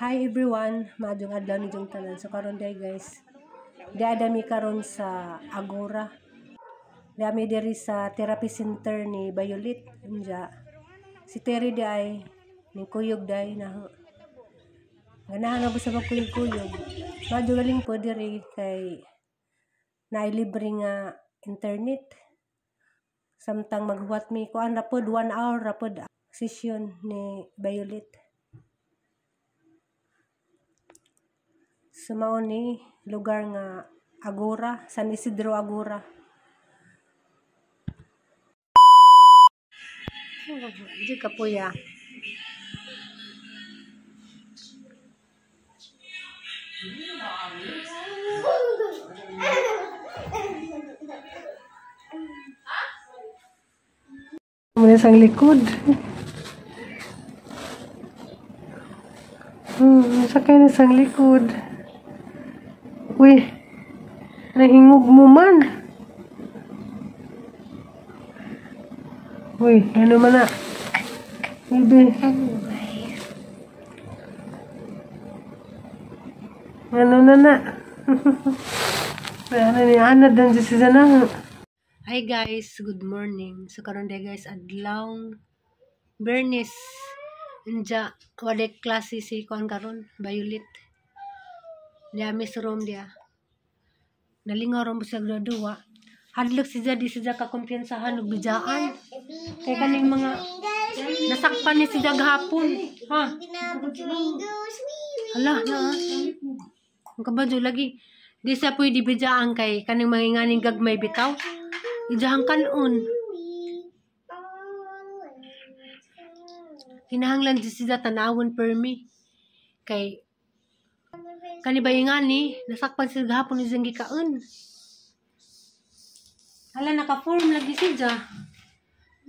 Hi everyone, maayong adlaw ninyong tanan. So karon day guys, diada mi karon sa Agora. Dami diri sa therapy center ni Violet. Unja si Terry di ay ning kuyog day na ganahan na ba sa magkuyog-kuyog. Madyo galing po diri kay naay libre nga internet. Samtang maghuwat mi kuan ra pod 1 hour ra pod session ni Violet. So mao ni lugar nga Agora, San Isidro Agora. Di ka puya. Muna sang likod. Sakay na sang likod. Uy, nahingog mo man. Uy, ano man na? Baby. Ano na na? Ano ni Ana dan si Zana. Hi guys, good morning. So karon day guys, adlaw Bernice. Unja wala klase si kuan karon, Violet. Diya sa room diya. Nalingaw ron sa duwa. Hadlok si Jadi si Jaka kumpiyansahan og bijaan. Kay kaning mga nasakpan ni si Jag hapon. Ha? Hala na. Ang kabadyo lagi. Di sa pwede bijaan kay kaning mga inganing gagmay bitaw. Ijahang kanon. Kinahanglan di siya tanawon permi. Kay kani ba ingani nasakpan siya gahapon ni siyang gikaon. Hala, naka-form lagi siya.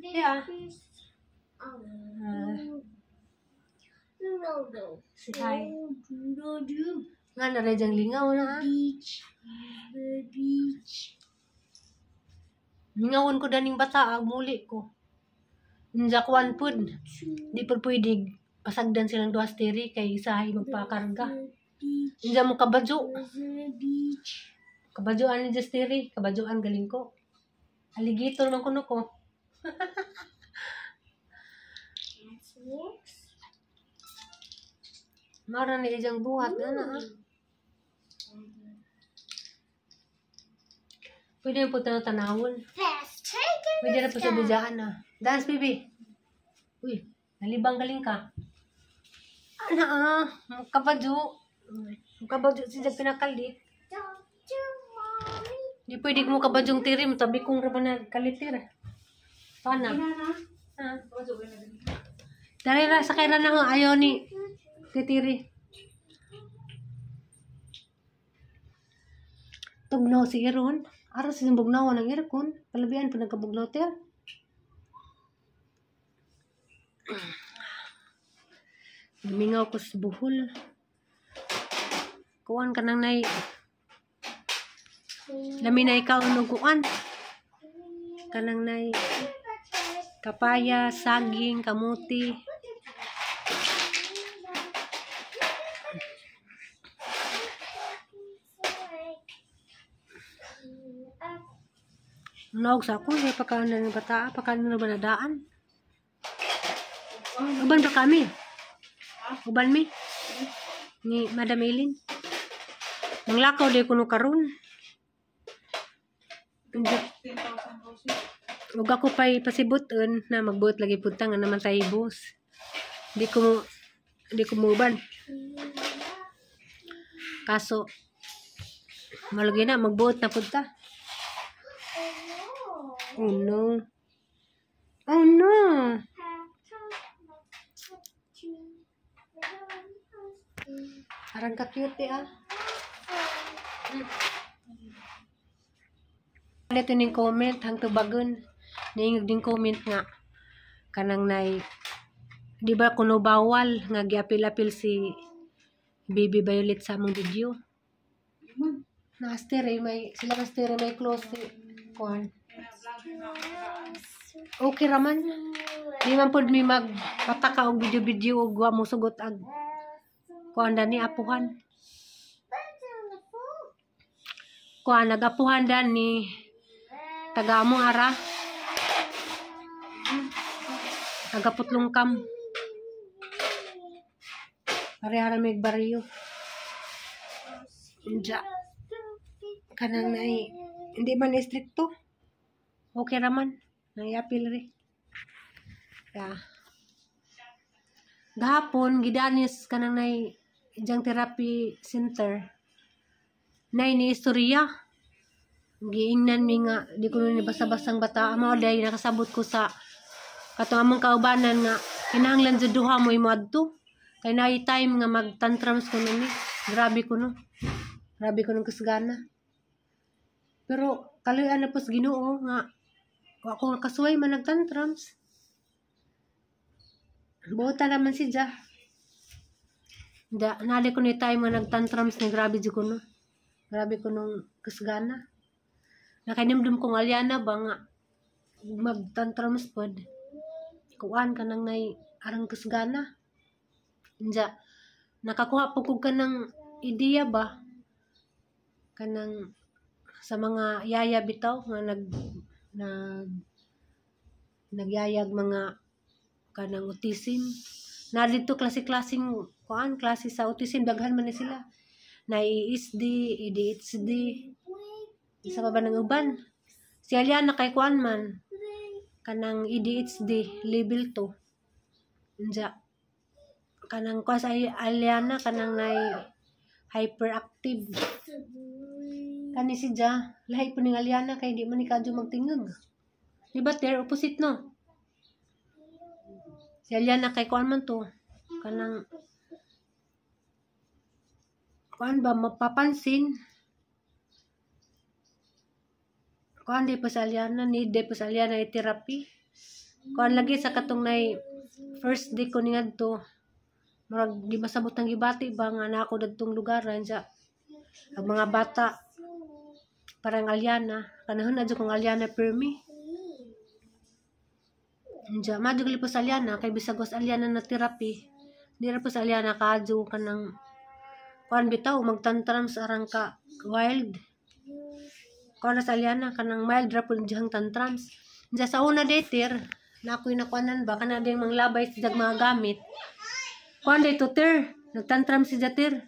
Yeah. Hi. Nga na rin diyang lingaw na. Beach. Beach. Lingawon ko daning bata, muli ko. Njakwan pud. Di pud pwede pasagdan silang duha steri kay isahay magpakarga. Inja mo kabadyo. Kabadyoan ni Justiri. Kabadyoan galing ko. Aligitor man kuno ko. Mara ni ijang buhat. Ano ah. Pwede na po tanawon. Pwede na po sa bijaan ah. Dance baby. Uy, nalibang galing ka. Ano ah. Kabadyo. Kabadyo si Jag pinakalit. Di pwede mo kabadyong tirim. Tabi kong raba na kalitir. Sana. Ha? Dari ra, sakay ra na ayaw ni titiri. Tugnaw si Iron. Aras si bugnaw ng aircon. Palabian po nagkabugnaw ter. Lumingaw ko sa buhol. Kuan ka nang nay. Lami na ikaw og kuan. Kanang nay kapaya, saging, kamuti. Naog sa ako, may pagkaan na ng bata, pagkaan na ba nadaan? Uban ba kami? Uban mi? Ni Madam Eileen? Manglakaw di kuno karon. Ug ako pa'y pasibuton na magbuot lagi punta nga naman tayo boss. Di ko muuban. Kaso malugi na magbuot na punta. Oh no. Oh no. Arang ka cute ah. Ito ning comment hang tubagon. Niingog ding comment nga kanang nay di ba kuno bawal nga giapil-apil si Baby Violet sa among video. Nastere may sila nastere may close kuan. Okay raman. Di man pud mi magpataka og video-video og wa mo sugot ag Kuan dani apuhan. Kuan nagapuhan dani taga among ara. Taga Putlongkam. Pareha ra mig baryo. Unja. Kanang naay hindi man istrikto. Okay ra man. Naiapil ri. Ya. Gahapon gidanis kanang nay ijang therapy center. Nay ni istorya. Giingnan mi nga di ko ni basa-basang bata mao day nakasabot ko sa katong among kaubanan nga kinahanglan jud duha mo imo adto. Kay naay time nga mag-tantrums ko ni. Grabe ko no. Grabe ko nung kasgana. Pero kaluyan na po sa Ginoo nga wa ko kasuway man nagtantrums. Buota naman si Ja. Da, nali ko ni time nga nagtantrums ni grabe jud ko no. Grabe ko nung kasgana. Nakainumdum kong alyana ba nga magtantrums pod. Kuan ka nang nay arang kasgana. Inja, nakakuha po ko kanang ideya ba kanang sa mga yaya bitaw nga nag nag nagyayag mga kanang autism. Na dito klase-klaseng kuan, klase sa autism, daghan man ni sila. Na ASD, ADHD, isa pa ba ng uban? Si Aliana kay kuan man kanang ADHD level 2. Unja kanang kuan sa Aliana kanang nay hyperactive. Kani si Ja, lahi po ning Aliana kay di man ni kadyo magtingog. Di ba ter opposite no? Si Aliana kay kuan man to kanang kuan ba mapapansin. Kuan di pa sa Aliana, need di pa sa Aliana i-therapy. Kuan lagi sa katong nay first day ko ni ngadto. Murag di masabot ang gibati ba nga na ako dadtong lugaran sa ang mga bata parang Aliana kanahon na jud kong Aliana permi. Unja madyo gali po sa Aliana kay bisag was Aliana na therapy. Di ra po sa Aliana kaadyo kanang kuan bitaw magtantrums arang ka wild. Kuan na sa Aliana kanang mild ra pud diyang tantrums. Unja sa una dater na ako'y nakuanan ba kana ding manglabay sa mga gamit. Kuan dito ter, nagtantrum si Jater.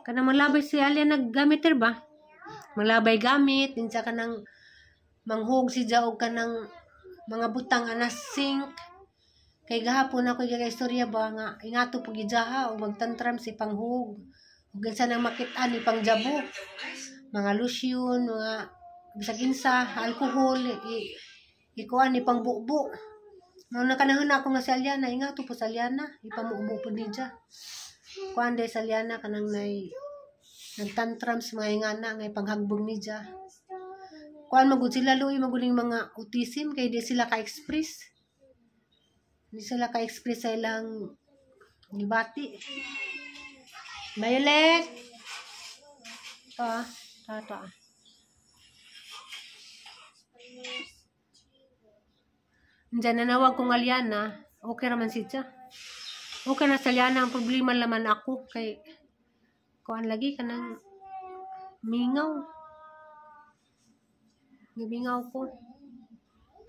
Kanang manglabay si Aliana naggamit ter ba? Manglabay gamit, unsa kanang manghug si Ja og kanang mga butang anas sink. Kay gahapon ako kay istorya ba nga ingato pug gijaha og magtantrum si panghug. Ug kinsa nang makit-an ni pangjabo. Mga lotion, mga bisag insa, alcohol, ikuan ni pangbubo. Mao na kanahon ako nga si Aliana, ingato po sa Aliana, ipamubo po ni Ja. Kuan day sa Aliana kanang nay nagtantrums mga ingana nga ipanghagbog ni Ja. Kuan magud sila luoy maguling mga autism kay di sila ka-express. Di sila ka-express sa ilang gibati. Violet! Ito ah. Ito, ito ah. Diyan nanawag kong Aliana, okay raman si siya. Okay na sa Aliana, ang problema laman ako kay kuan lagi kanang mingaw. Gimingaw ko.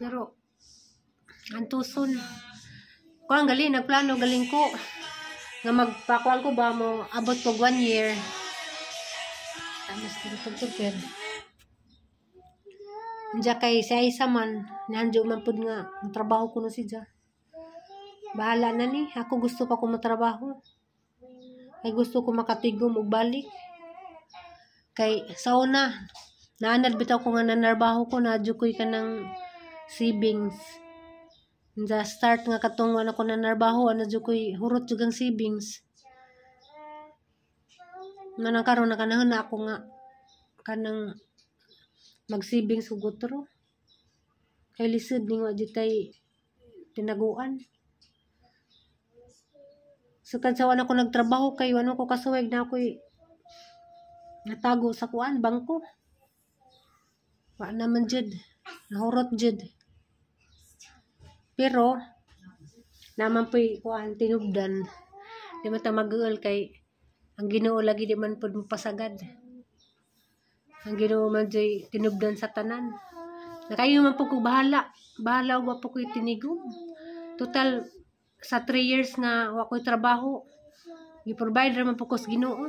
Pero antuson. Kuan gali nagplano galing ko nga magpakuan ko ba mo abot ko 1 year. Tamas tugtog. Diya kay si Aisa man, nandiyo man pud nga matrabaho ko no si Ja. Bahala na ni, ako gusto pa ko matrabaho. Kay gusto ko makatigom og balik. Kay sa una, naanad bitaw ko nga nanarbaho ko na adyo ko'y kanang savings. Sa start nga katong wala ko nanarbaho, ana jud ko'y hurot jud ang savings. Manang karon nakanahon na ako nga kanang mag-savings ug otro. Kay lisod ning wa jud tay tinaguan. Sukad sa wala ko nagtrabaho kay wala ko kasuweg na ako'y natago sa kuan bangko. Wa naman jud, nahurot jud. Pero naman po'y kuan tinubdan. Di man ta mag-uol kay ang Ginoo lagi di man pud mopasagad. Ang Ginoo man joy tinubdan sa tanan. Nakayo man pud ko bahala. Bahala og wa po ko'y tinigom. Total sa 3 years nga wa ko'y trabaho, gi-provide ra man pud ko sa Ginoo.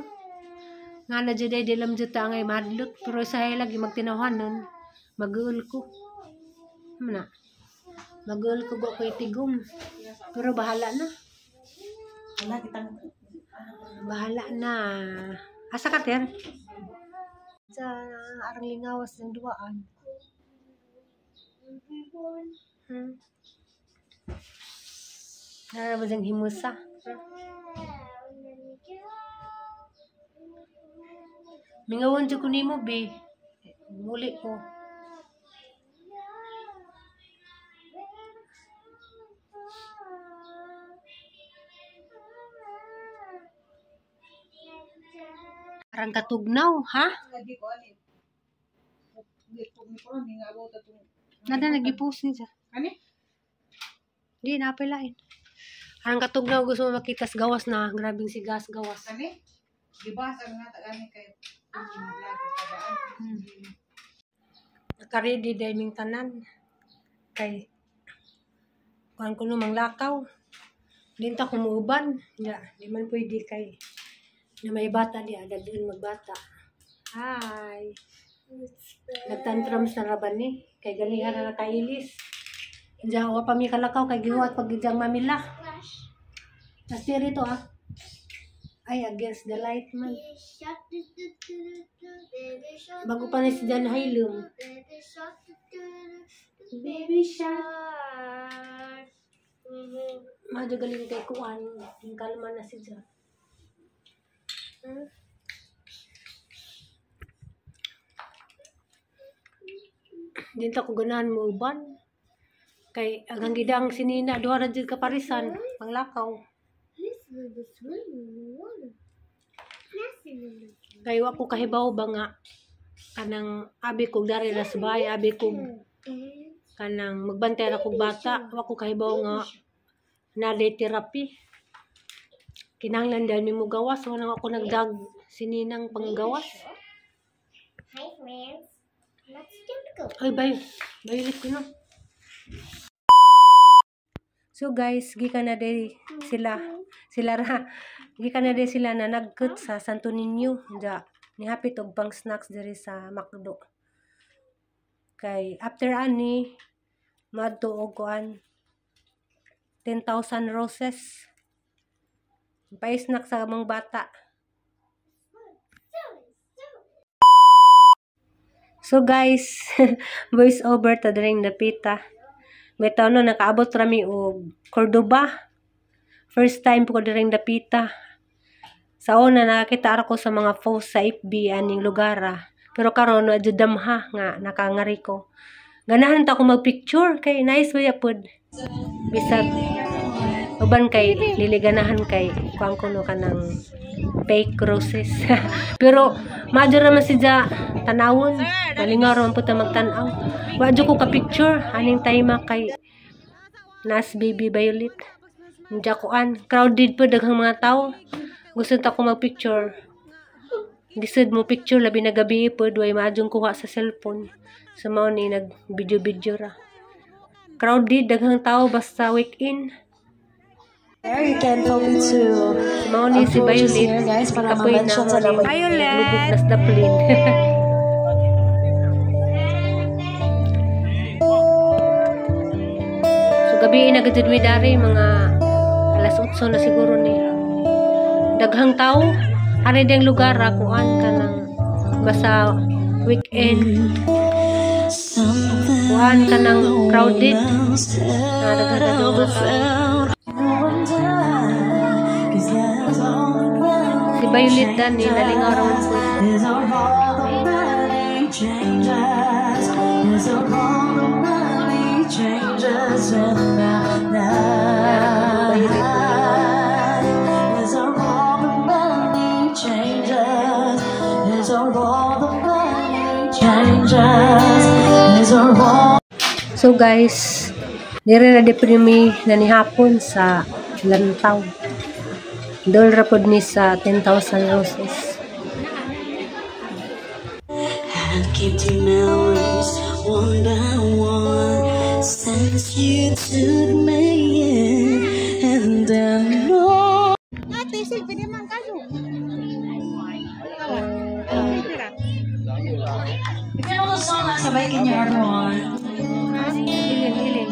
Nga na jud ay di lang jud ta angay mahadlok, pero usahay lagi magtinawhanon, mag-uol ko. Ano na? Mag-uol ko wa ko'y tigom. Pero bahala na. Wala kitang Bahala na. Asa ka, Ter? Sa arang lingawas ng duwaan. Nara ba diyang himusa? Mingawan dyan ko nimo, be. Muli ko. Arang katugnaw, ha? Lagi ko ani. Di ko ni nga abot atong. Nada nag-post niya. Ani? Di na lain. Arang katugnaw gusto mo makita sa gawas na grabing sigas gawas. Ani? Gibasa nga ta gani kay vlog ka. Naka-ready dahil ming tanan. Kay kuan ko no manglakaw. Di ta kumuuban. Ya, di man pwede kay na may bata di agad doon magbata. Hi. Nagtantrums na raban ni kay ganihan na nakailis. Diyan wa pa mi kalakaw kay gihuwat pag gijang mamila. Tas diri to ah. Ay, against the light man. Bago pa ni si Jan Hailum. Baby shark. Madyo galing kay kuan. Yung kalma na si Jan. Di ta ko ganahan mo uban. Kay agang gidang sinina duha ra jud ka parisan panglakaw. Kay wa ko kahibaw ba nga kanang abi kog dari ra sa bahay, abi kog kanang magbantay ra kog bata, wa ko kahibaw nga naday therapy. Kinahanglan dahil mi mo gawas, wala nga ako nagdag sininang panggawas. Hi friends, let's go. Ay, bye. Violet ko na. So guys, gikan na day sila. Sila ra. Gikan na day sila na nagkut sa Santo Niño. Ja, nihapit og pang snacks diri sa McDo. Kay after ani madto og kuan 10,000 roses. Pa-snack sa among bata. So guys, voice over ta diring napita. Bitaw no nakaabot rami og Cordoba. First time po ko diring dapita. Sa una nakakita ra ko sa mga post sa FB aning lugar ah. Pero karon wa jud damha nga nakangari ko. Ganahan ta ko magpicture kay nice ba pod. Bisag uban kay dili ganahan kay kuan ko no kanang fake roses. Pero madyo ra man siya tanawon. Malingaw ra man pud ta magtan-aw. Wa jud ko ka picture aning time kay nas baby Violet. Diya kuan crowded po daghang mga tao. Gusto ta ko magpicture. Lisod mo picture labi na gabi pod way maadyong kuha sa cellphone. So mao ni nag video-video ra. Crowded daghang tao basta weekend. There, you can feel free to Mao ni si approach us Violet. here, guys, para Kapoy na ma-mention sa mao ni naman. Violet. Lubog na sa plane. So gabi na gud mi dari mga alas 8 na siguro ni. Daghang tao ari ding lugar ra kuan kanang basta weekend. Kuan kanang crowded. Na daghan na mga tao. Si Violet dan ni nalingaw ra man po. So guys, dire na di mi na nihapon sa Lantaw. Dol ra pod ni sa 10,000 Roses. I keep the memories one by one since you took me in, and I know. Ate, silbi naman kayo. Tawa. Silbi ra. If you know the song, sabay kinyo everyone. Ilin, ilin.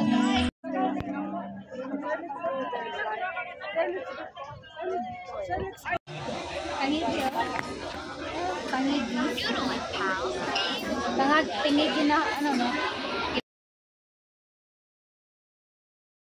Pangigi. Pangigi. Tangag, tingigi na, ano no?